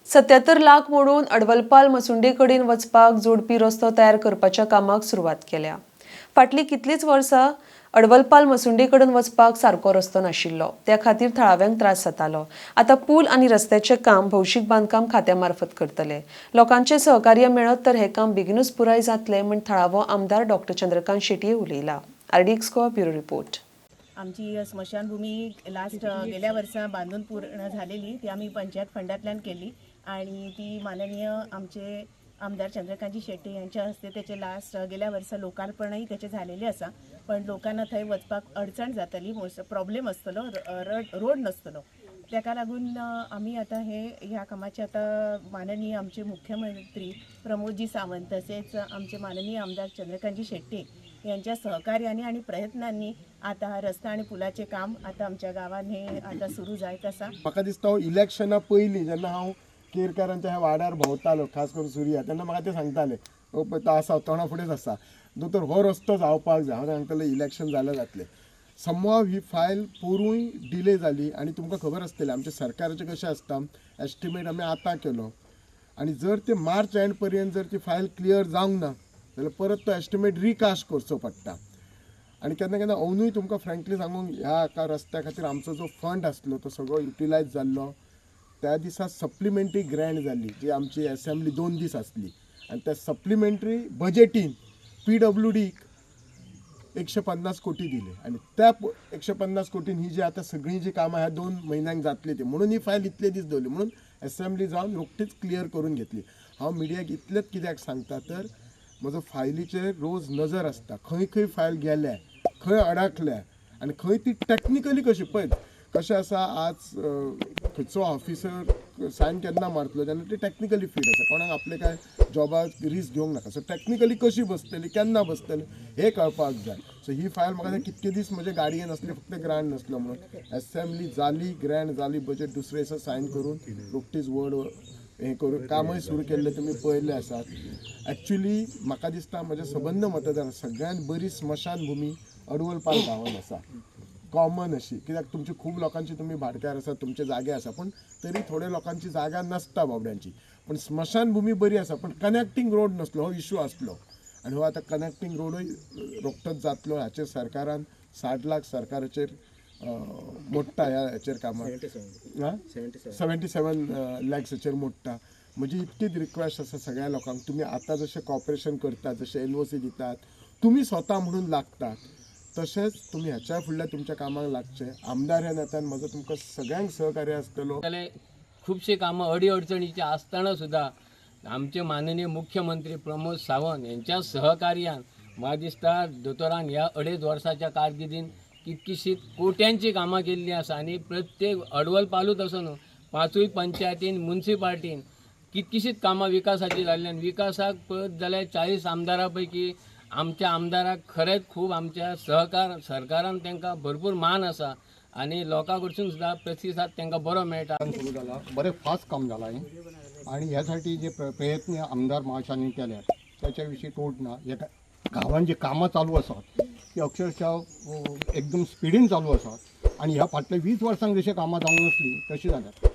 77 लाख मोडून अडवलपाल मसुंडे कडेन वचपाक जोडपी रस्तो तयार करपाच्या कामाक सुरवात केल्या. फाटलीं कितलींच वर्सां अडवलपाल मसुंडे कडेन वचपाक सारको रस्तो नाशिल्लो, त्या खातीर थळाव्यांक त्रास जातालो. आतां पूल आनी रस्त्याचें काम भौशीक बांदकाम खात्या मार्फत करतले. लोकांचें सहकार्य मेळत तर हें काम बेगिनूच पुराय जातलें म्हूण थळावो आमदार डॉक्टर चंद्रकांत शेटये उलयला. RDX Goa bureau report. आमची स्मशानभूमी लास्ट गेल्या वर्सा बांधून पूर्ण झालेली, ती आम्ही पंचायत फंडातल्यान केली आणि ती माननीय आमचे आमदार चंद्रकांतजी शेट्ये यांच्या हस्ते त्याचे लास्ट गेल्या वर्सा लोकार्पणय त्याचे झालेले आसा. पण लोकांना थंय वचपाक अडचण जातली, प्रॉब्लेम आसतलो, रोड नसतलो. ताका लागून आमी आतां हे ह्या कामाचे आतां माननीय आमचे मुख्यमंत्री प्रमोदजी सावंत तसेच आमचे माननीय आमदार चंद्रकांतजी शेट्ये यांच्या सहकार्याने आणि प्रयत्नांनी आता हा रस्ता आणि पुलाचे काम आता आमच्या गावान हे आता सुरू जायत आसा. म्हाका दिसता हो इलेक्शना पयलीं जेन्ना हांव केरकारांच्या ह्या वाड्यार भोंवतालो, खास करून सुर्या, तेन्ना म्हाका ते सांगताले, ओ पळय तो आसा, तोंडा फुडेंच आसा दोतोर, हो रस्तो जावपाक जाय. हांव सांगतालें इलेक्शन जाल्यार जातलें. समहाव ही फायल पोरूय डिले जाली आनी तुमकां खबर आसतलें आमच्या सरकाराचें कशें आसता, एस्टिमेट आमी आतां केलो आनी जर ते मार्च एंड पर्यंत जर ती फायल क्लियर जावंक ना जाल्यार परत तो एस्टिमेट रिकास्ट करचो पडटा. आनी केन्ना केन्ना अंदूय तुमकां फ्रेंकली सांगूंक, ह्या एका रस्त्या खातीर आमचो जो फंड आसलो तो सगळो युटिलायज जाल्लो. त्या दिसा सप्लिमेंटरी ग्रँट जाल्ली, जी आमची एसेंब्ली 2 दीस आसली आनी त्या सप्लिमेंटरी बजेटीन पीडब्ल्यू डीक 150 कोटी दिले आनी त्या 150 कोटीन ही जी आतां सगळीं जी कामां ह्या 2 म्हयन्यांक जातली ती, म्हणून ही फायल इतले दीस दवरली, म्हणून एसेंब्ली जावन रोखडीच क्लियर करून घेतली. हांव मिडियाक इतलेंच कित्याक सांगता तर म्हजो फायलीचेर रोज नजर आसता, खंय खंय फायल गेल्या, खंय अडकल्या आनी खंय ती टॅक्निकली कशी. पळय कशें आसा, आज खंयचो ऑफिसर सायन केन्ना मारतलो तेन्ना ती टॅक्निकली फीट आसा, कोणाक आपले काय जॉबाक रिस्क घेवंक नाका. सो टॅक्निकली कशी बसतली, केन्ना बसतली हें कळपाक जाय. सो ही फायल म्हाका कितके दीस म्हजे गाडयेन आसली, फक्त ग्रांट नासलो म्हणून. एसेंब्ली जाली, ग्रँट जाली, बजेट दुसरे दिसा सायन करून रोखडीच वर्ड हें करून कामय सुरू केल्लें तुमी पळयल्लें आसात. एक्चुली म्हाका दिसता म्हज्या सबंद मतदार सगळ्यांत बरी स्मशानभुमी अडवलपाल गांवान आसा, कॉमन अशी, कित्याक तुमची खूब लोकांची तुमी भाटकार आसा, तुमचे जागे आसा, पूण तरी थोड्या लोकांची जागा नासता बाबड्यांची, पूण स्मशानभुमी बरी आसा, पूण कनेक्टींग रोड नासलो, हो इशू आसलो. आनी हो आतां कनेक्टींग रोडूय रोखडोच जातलो हाचेर सरकारान 60 लाख सरकाराचेर मोडटा ह्या हेचेर कामाक, 77 लॅक्साचेर मोडटा. म्हजी इतकीच रिक्वेस्ट आसा सगळ्या लोकांक, तुमी आतां जशें कॉपरेशन करतात, जशें एनओसी दितात, तुमी स्वता म्हणून लागतात, तशेंच तुमी ह्याच्या फुडल्या तुमच्या कामाक लागचे. आमदार ह्या नात्यान म्हजो तुमकां सगळ्यांक सहकार्य आसतलो. जाल्यार खुबशीं कामां अडी अडचणीची आसतना सुद्दां आमचे माननीय मुख्यमंत्री प्रमोद सावंत यांच्या सहकार्यान म्हाका दिसता दोतोरान ह्या 2.5 वर्साच्या कारकिर्दीन कितकीशीं कोट्यांची कामां केल्लीं आसा. आनी प्रत्येक अडवल पालूच असो न्हू, 5 पंचायतीन मुन्सिपाल्टीन कितकीशींच कामां विकासाचीं जाल्लीं. आनी विकासाक पळयत जाल्यार 40 आमदारां पैकी आमच्या आमदाराक खरेंच खूब आमच्या सहकार सरकारान तांकां भरपूर मान आसा आनी लोकां कडसून सुद्दां प्रतिसाद तांकां बरो मेळटा. सुरू जाला, बरें फास्ट काम जाला हें आनी ह्या साठी जे प्रयत्न आमदार महाशयांनी केल्या त्याच्या विशीं तोड ना. ह्या गांवांत जी कामां चालू आसात ती अक्षरशः एकदम स्पिडीन चालू आसात आनी ह्या फाटल्या 20 वर्सांक जशें कामां जावंक नासलीं तशीं जाल्यात.